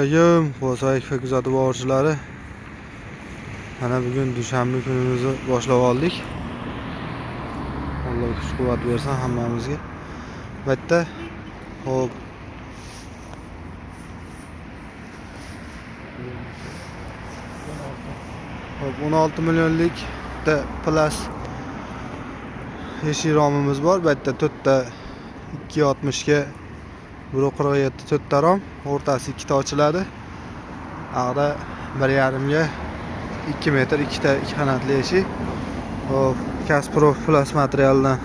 Alaykum Quvasoy akfa kuzatib boruvchilari. Mana bugun dushanba kunimizni boshlab oldik. Alloh kuch quvvat bersin hammamizga. Bu yerda hop Hop 16 millionlik bitta plus eshik romimiz bor. Bu yerda to'rtta 2.60 ga 1.47 to'rtta rom, o'rtasi ikkita ochiladi. Ag'da 1.5 ga 2 metr ikkita ikki qanotli eshik. Hop, Kasprov Plus materialdan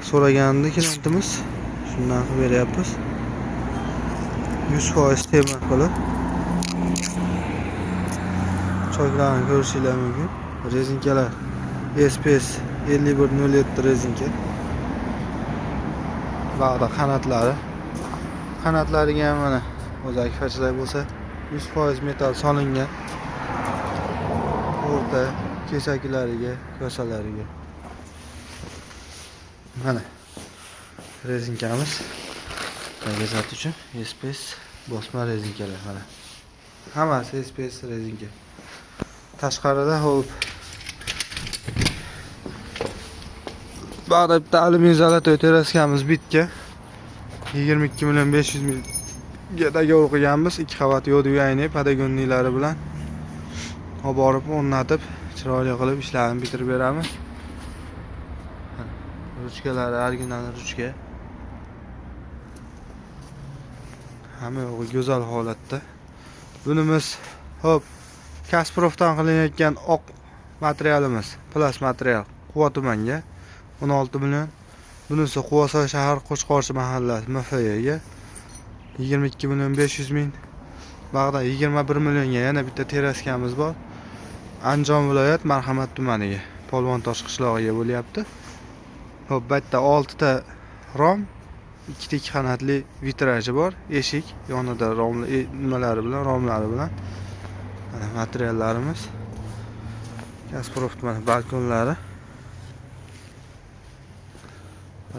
so'ragandi klientimiz. Shundan qilib beryapmiz. 100% temir qilib. Choklarni ko'rishinglar mumkin. Rezinkalar SPS 5107 rezinka. Bag'da qanatlari. Qanatlariga ham mana o'zi akfachilar bo'lsa 100% metal solingan. O'rta kesaklariga, kosalariga. Mana rezinkamiz. Tagizat uchun SPS bosma rezinkalar mana. Hammasi SPS rezinka. Tashqarida hop Bag'da bitta alyumin золотой teraskamiz bitga. 22 million 500 mingga договор qilganmiz. Ikki qavat yo'di ayni подоконник lari bilan. Olib borib o'rnatib, chiroyli qilib ishlarini bitirib beramiz. Ruchkalari original ruchka. Hamma yo'g'i go'zal holatda. Bunimiz hop Kasparovdan qilinayotgan oq materialimiz, plas material Quva tumanga 16 million. Bunisi Quvasoy shahar Qo'chqorchi mahallasi MFYga 22 million 500 ming. Bag'da 21 millionga yana bitta teraskamiz bor. Andijon viloyat Marhamat tumaniga, Polvontosh qishlog'iga bo'lyapti. Xo'p, bu yerda 6 ta rom, ikkita ikki qanotli vitraji bor, eshik yonida romli nimalari bilan, romlari bilan. Mana materiallarimiz. Kasparov mana balkonlari.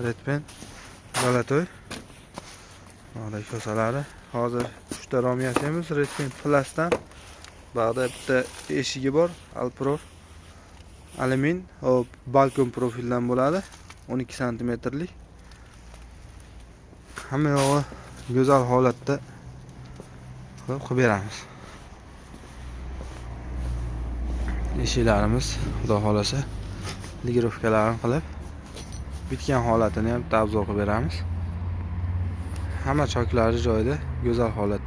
Redpen золотой. Mana ko'salari. Hozir 3 ta rom yasaymiz Redpen Plus'dan. Bag'da bitta eshigi bor, Alprof alyumin, hop balkon profildan bo'ladi. 12 santimetrlik. Hamma yog'i go'zal holatda qilib beramiz. Eshiklarimiz xudo xolasa ligirovkalarini qilib bitgan holatini ham bitta обзор qilib beramiz. Hamma choklari joyida, go'zal holatda.